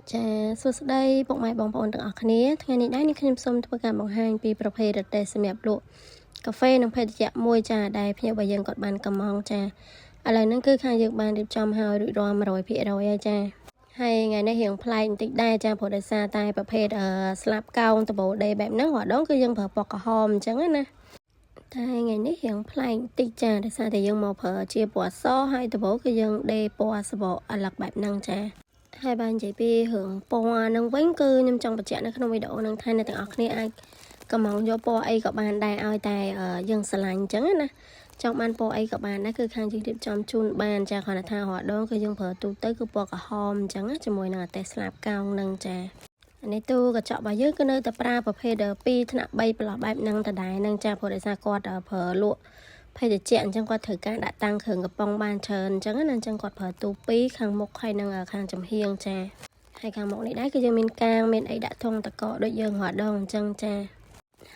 ចាសួស្តីពុកម៉ែបងប្អូនទាំងអស់គ្នាថ្ងៃនេះដែរនេះខ្ញុំសូមធ្វើការបង្ហាញពីប្រភេទរទេះសម្រាប់លក់កាហ្វេនិងភេសជ្ជៈមួយចាដែលភ្ញៀវរបស់យើងគាត់បានកម្មង់ចាឥឡូវហ្នឹងគឺខាងយើងបានរៀបចំហើយរួចរាល់100%ហើយចាហើយថ្ងៃនេះរៀងប្លែកបន្តិចដែរចាព្រោះដោយសារតែប្រភេទអឺស្លាបកោងដបូដេបែបហ្នឹងរាល់ដងគឺយើងប្រើពណ៌ក្រហមអញ្ចឹងណាតែថ្ងៃនេះរៀងប្លែកបន្តិចចាដោយសារតែយើងមកប្រើជាពណ៌សហើយដបូគឺយើងដេពណ៌សបកអលឹកបែបហ្នឹងចា ហើយបាននិយាយពីរឿងពណ៌ហ្នឹងវិញគឺខ្ញុំចង់បញ្ជាក់នៅក្នុងវីដេអូហ្នឹងថាអ្នកទាំងអស់គ្នាអាចកម្មង់យកពណ៌អីក៏បានដែរឲ្យតែយើងស្រឡាញ់អញ្ចឹងណាចង់បានពណ៌អីក៏បានដែរគឺខាងយើងរៀបចំជូនបានចាគ្រាន់តែថារាល់ដងគឺយើងប្រើទូទៅគឺពណ៌ក្រហមអញ្ចឹងណាជាមួយនឹងអាតេស្លាបកោងហ្នឹងចាអានេះទូកញ្ចក់របស់យើងគឺនៅតែប្រើប្រភេទ2ថ្នាក់3ប្រឡោះបែបហ្នឹងដដែលហ្នឹងចាព្រោះដោយសារគាត់ប្រើលក់ភេសជ្ជៈអញ្ចឹងគាត់ត្រូវការដាក់តាំងគ្រឿងកំប៉ុងបានច្រើនអញ្ចឹងណាអញ្ចឹងគាត់ប្រើទូ2ខាងមុខហើយនិងខាងចំហៀងចាហើយខាងមុខនេះដែរគឺយើងមានកាងមានអីដាក់ធុងតកដូចយើងរាល់ដងអញ្ចឹងចា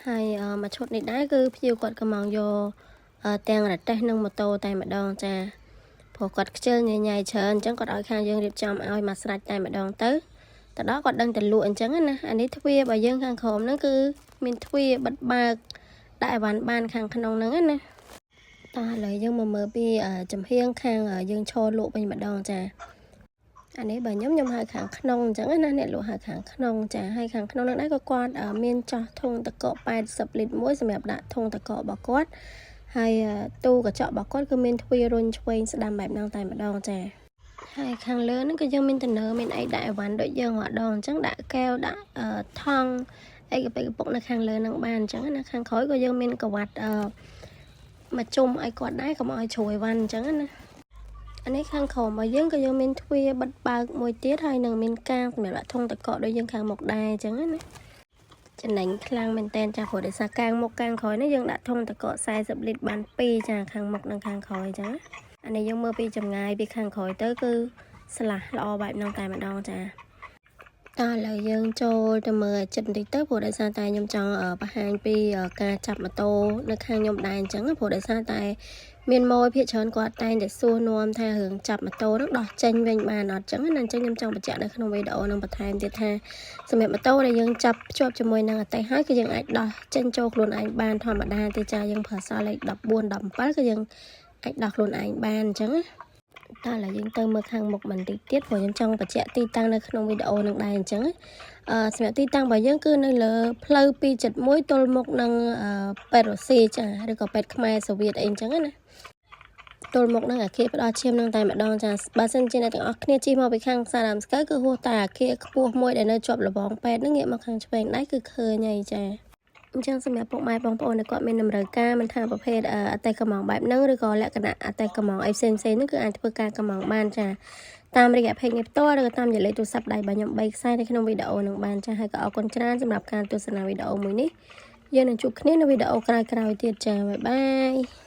ហើយមួយឈុតនេះដែរគឺភ្ញៀវគាត់កំងយកទាំងរទេះនិងម៉ូតូតែម្ដងចាព្រោះគាត់ខ្ជិលញញ៉ៃច្រើនអញ្ចឹងគាត់ឲ្យខាងយើងរៀបចំឲ្យមកស្រេចតែម្ដងទៅទៅដល់គាត់ដឹងតែលក់អញ្ចឹងណាអានេះទ្វាររបស់យើងខាងក្រោមហ្នឹងគឺមានទ្វារបិទបើកដាក់អីវ៉ាន់បានខាងក្នុងហ្នឹងណាតោះឥឡូវយើងមកមើលពីចំហៀងខាងយើងឈរលក់វិញម្ដងចាអានេះបើខ្ញុំខ្ញុំហៅខាងក្នុងអញ្ចឹងណាអ្នកលក់ហៅខាងក្នុងចាហើយខាងក្នុងនោះដែរក៏គាត់មានចោះធុងទឹកកក80លីត្រមួយសម្រាប់ដាក់ធុងទឹកកករបស់គាត់ហើយទូកញ្ចក់របស់គាត់គឺមានទ្វាររុញឆ្វេងស្ដាំបែបហ្នឹងតែម្ដងចាហើយខាងលើហ្នឹងក៏យើងមានតំណើមានអីដាក់អីវ៉ាន់ដូចយើងរាល់ដងអញ្ចឹងដាក់កែវដាក់ថង់អីកពិកពុកនៅខាងលើហ្នឹងបានអញ្ចឹងណាខាងក្រោយក៏យើងមានកវ៉ាត់អឺមកជុំឲ្យគាត់ដែរកុំឲ្យជ្រួយវ៉ាន់អញ្ចឹងណាអានេះខាងក្រោមរបស់យើងក៏យើងមានទ្វារបិទបើកមួយទៀតហើយនឹងមានកាងសម្រាប់ដាក់ធុងទឹកកកដូចយើងខាងមុខដែរអញ្ចឹងណាចំណេញខ្លាំងមែនតើចាព្រោះដោយសារកាងមុខកាងក្រោយនេះយើងដាក់ធុងទឹកកក40លីត្របាន2ចាខាងមុខនិងខាងក្រោយអញ្ចឹងអានេះយើងមើលពីចម្ងាយពីខាងក្រោយទៅគឺស្លាស់ល្អបែបហ្នឹងតែម្ដងចាតោះឥឡូវយើងចូលទៅមើលចិត្តបន្តិចទៅព្រោះដោយសារតែខ្ញុំចង់បង្ហាញពីការចាប់ម៉ូតូនៅខាងខ្ញុំដែរអញ្ចឹងព្រោះដោយសារតែមានម៉ួយភាគច្រើនគាត់តែងតែសួរនាំថារឿងចាប់ម៉ូតូហ្នឹងដោះចេញវិញបានអត់ចឹងណាអញ្ចឹងខ្ញុំចង់បញ្ជាក់នៅក្នុងវីដេអូហ្នឹងបន្ថែមទៀតថាសម្រាប់ម៉ូតូដែលយើងចាប់ភ្ជាប់ជាមួយនឹងអតេហើយគឺយើងអាចដោះចេញចូលខ្លួនឯងបានធម្មតាទេចាយើងប្រើសល់លេខ14 17គឺយើងអាចដោះខ្លួនឯងបានអញ្ចឹងណាតើឥឡូវយើងទៅមើលខាងមុខបន្តិចទៀតព្រោះខ្ញុំចង់បញ្ជាក់ទីតាំងនៅក្នុងវីដេអូនឹងដែរអញ្ចឹងអឺសម្រាប់ទីតាំងរបស់យើងគឺនៅលើផ្លូវ271ទល់មុខនឹងពេទ្យរុស្ស៊ីចាឬក៏ពេទ្យខ្មែរសូវៀតអីអញ្ចឹងណាទល់មុខនឹងអាគារផ្ដល់ឈាមនឹងតែម្ដងចាបើសិនជាអ្នកទាំងអស់គ្នាជិះមកពីខាងផ្សារដើមស្កៅគឺហួសតែអាគារខ្ពស់មួយដែលនៅជាប់របងពេទ្យនឹងងាកមកខាងឆ្វេងដៃគឺឃើញហើយចាអញ្ចឹងសម្រាប់ពុកម៉ែបងប្អូនដែលគាត់មានតម្រូវការមិនថាប្រភេទអតេកម្មងបែបហ្នឹងឬក៏លក្ខណៈអតេកម្មងអីផ្សេងផ្សេងហ្នឹងគឺអាចធ្វើការកម្មងបានចាតាមរយៈ page នេះផ្ទាល់ឬក៏តាមរយៈលេខទូរស័ព្ទដៃរបស់ខ្ញុំ3ខ្សែនៅក្នុងវីដេអូនឹងបានចាហើយក៏អរគុណច្រើនសម្រាប់ការទស្សនាវីដេអូមួយនេះយើងនឹងជួបគ្នានៅវីដេអូក្រោយៗទៀតចាbye bye.